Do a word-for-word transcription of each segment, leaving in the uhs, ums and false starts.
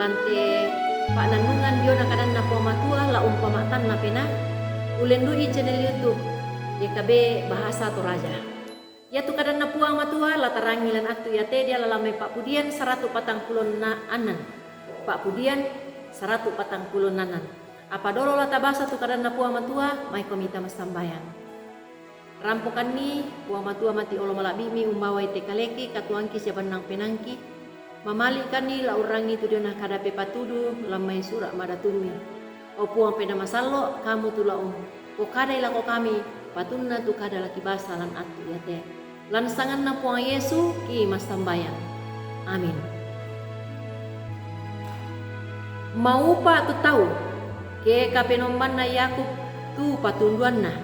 Ante pa'nannungan diona kadanNa Puang Matua la umpama'tanna penaa, ulendu'i channel YouTube Y K B Bahasa Toraja. Iatu kadanNa Puang Matua la tarangi lan attu iate diala lan mai Pa'pudian saratu patang pulo annan. Pa'pudian saratu patang pulo annan. Apa dolo la tabasa tu kadanNa Puang Matua, maikomi tama sambayang. Rampokanni, Puang Matua, mati olo mala'bi'mi umbawai te kaleki, katuoangki sia bannang penaangki. Mamali'kanni la urrangii tu diona kada pepatudu lan mai sura' madatummi. O Puang Penaa Masallo', Kamu tu la umpokadai lako kami patunna tu kada la kibasa lan attu iate. Lan sanganNa Puang Yesu ki massambayang. Amin. Maupa' tu tau, ke Kapenombanna Yakub tu patunduanna,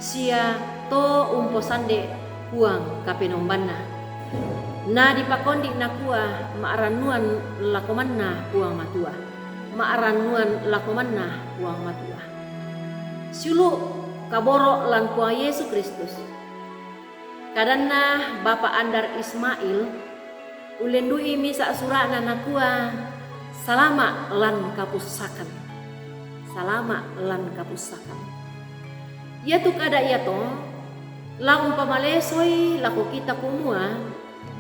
sia to umposande Puang Kapenombanna. Na dipakondi' nakua, ma'rannuan lako manna Puang Matua. Ma'rannuan lako manna Puang Matua. Siulu' kaboro' lan Puang Yesu Kristus. Kadanna Bapa' Andar Ismail, ullendu'i misa' sura'na nakua, salama' lan kapussakan. Salama' lan kapussakan. Iatu kada iato la umpamalesoi lako kita kumua,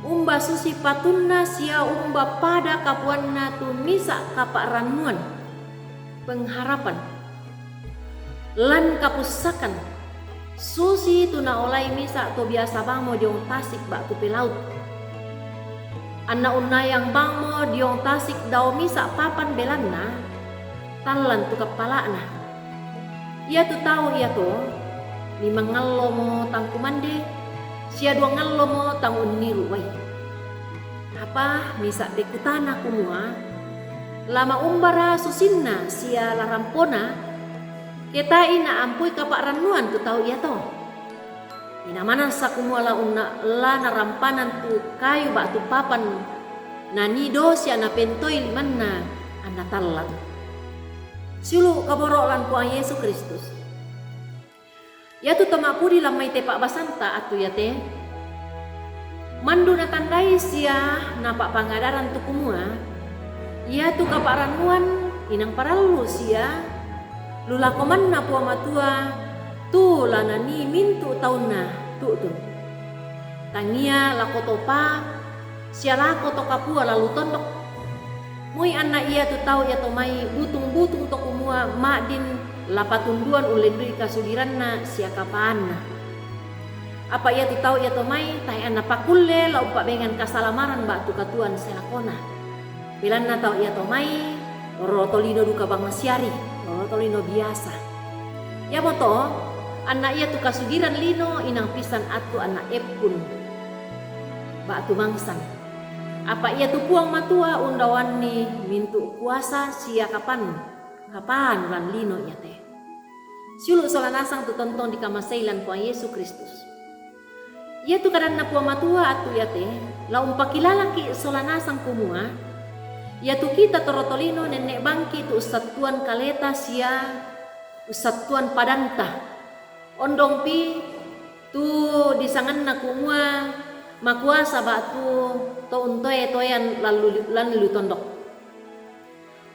umba susi patunna sia umba pada kapuanna tu misa' kapa'rannuan, pengharapan. Lan kapussakan, susi tu naolai misa' to biasa bangmo diong tasik ba'tu pelaut. Anna unnayang bangmo diong tasik dao misa' papan belanna, tallang tu kappala'na. Iatu tau iato, limangngallomo tang kumande, sia duangngallomo tang unniru' uai. Apa misa' pekutana kumua, la ma'umbara susinna sia la rampona, ke tae' naampui kapa'rannuan tu tau iato? Inang manassa kumua la unna-, la narampanan tu kayu ba'tu papan, nanii do sia napentoi limanna anna tallang. Siulu' kaboro' lan Puang Yesu Kristus. Iatu to ma'pudi lan mai te pa'basanta attu iate, mandu natandai sia napa'pangadaran tu kumua, iatu kapa'rannuan inang parallu sia lu lako manna Puang Matua tu la nanii mintu' taunna tu'tun. Tangia lako to pao sia lako to kapua la lu tondok. Moi anna iatu tau iato mai butung-butung to kumua ma'din la patunduan ullendu'i kasugiranna sia kapaanna. Apa iatu tau iato mai tae' anna pakulle la umpa'bengan kasalamaran ba'tu katuoan sia lakona. Belanna tau iato mai roro tolino duka bang masiari, roro tolino biasa. Iamoto, anna iatu kasugiran lino inang pisang attu anna eppun ba'tu mangsan. Apa iatu Puang Matua undaoanni mintu' kuasa sia kapan, kapaan lan lino iate. Siulu' sola nasang tu tontong dikamasei lan Puang Yesu Kristus. Iatu kadanna Puang Matua attu iate, la umpakilalaki' sola nasang kumua, iatu kita torro tolino nenne' bangki' tu ussattuan kaleta sia ussattuan padanta. Ondongpi tu disanganna kumua makuasa ba'tu to untoe-toean lan lu-, lan lu tondok.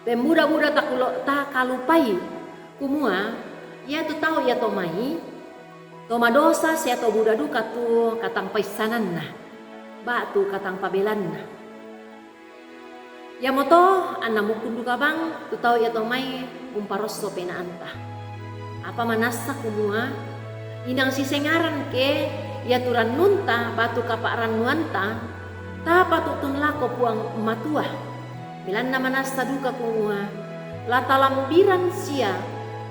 Pemmuda-muda takulo-, takalupai kumua, iatu tau iato mai, to madosa sia to buda duka tu katang paissananna, ba'tu katang pabelanna. Iamoto anna mukkun duka bang tu tau iato mai umparosso penaanta. Apa manassa kumua, inang sisengaran ke iatu rannunta ba'tu kapa'rannuanta, tapatu'tun lako Puang Matua. Belanna manassa duka kumua, la talambiran sia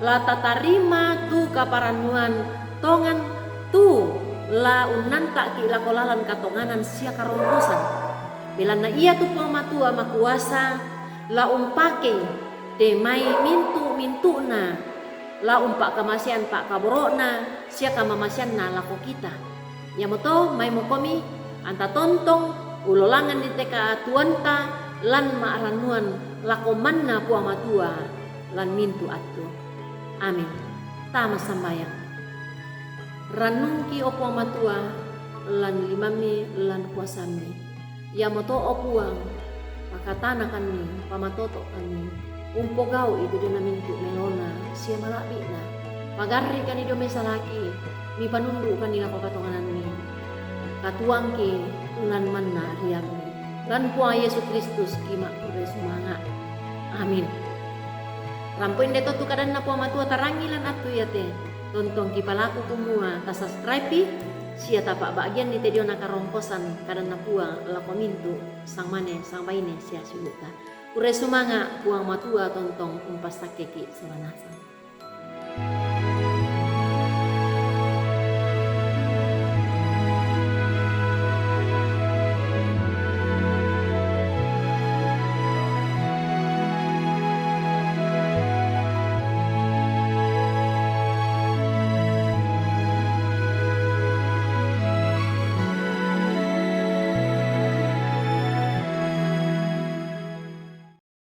la tatarima tu kaparannuan tongan tu la unnanta'ki' lako lalan katonganan sia karongkosan. Belanna iatu Puang Matua makuasa la umpakei te mai mintu'-mintu'na, la umpa'kamasean pa'kaboro'na sia kamamaseanna lako kita. Iamoto maimokomi anta tontong ulolanganni te katuoanta lan ma'rannuan lako manna Puang Matua lan mintu' attu. Amin. Tama sambayang. Rannungki, o Puang Matua, lan limammi, lan kuasammi. Iamoto, o Puang, Pakatanakanni, pamatoto'kanni, umpogau'i tu diona mintu' melona sia mala'bi'na. Pagarrikanni dio mai salaki, mipanundu'kanni lako katongananni. Katuangki lan manna riammi. Lan Puang Yesu Kristus ki ma'kurre sumanga'. Amin. Rampo inde to tu kadanna Puang Matua tarangi lan attu iate, tontong kipalaku kumua tasubscribe-i sia tapa'ba'gianni te diona karongkosan kadanna Puang lako mintu' sangmane sangbaine sia siulu'ta. Kurre sumanga', Puang Matua tontong umpassakkeki sola nasang.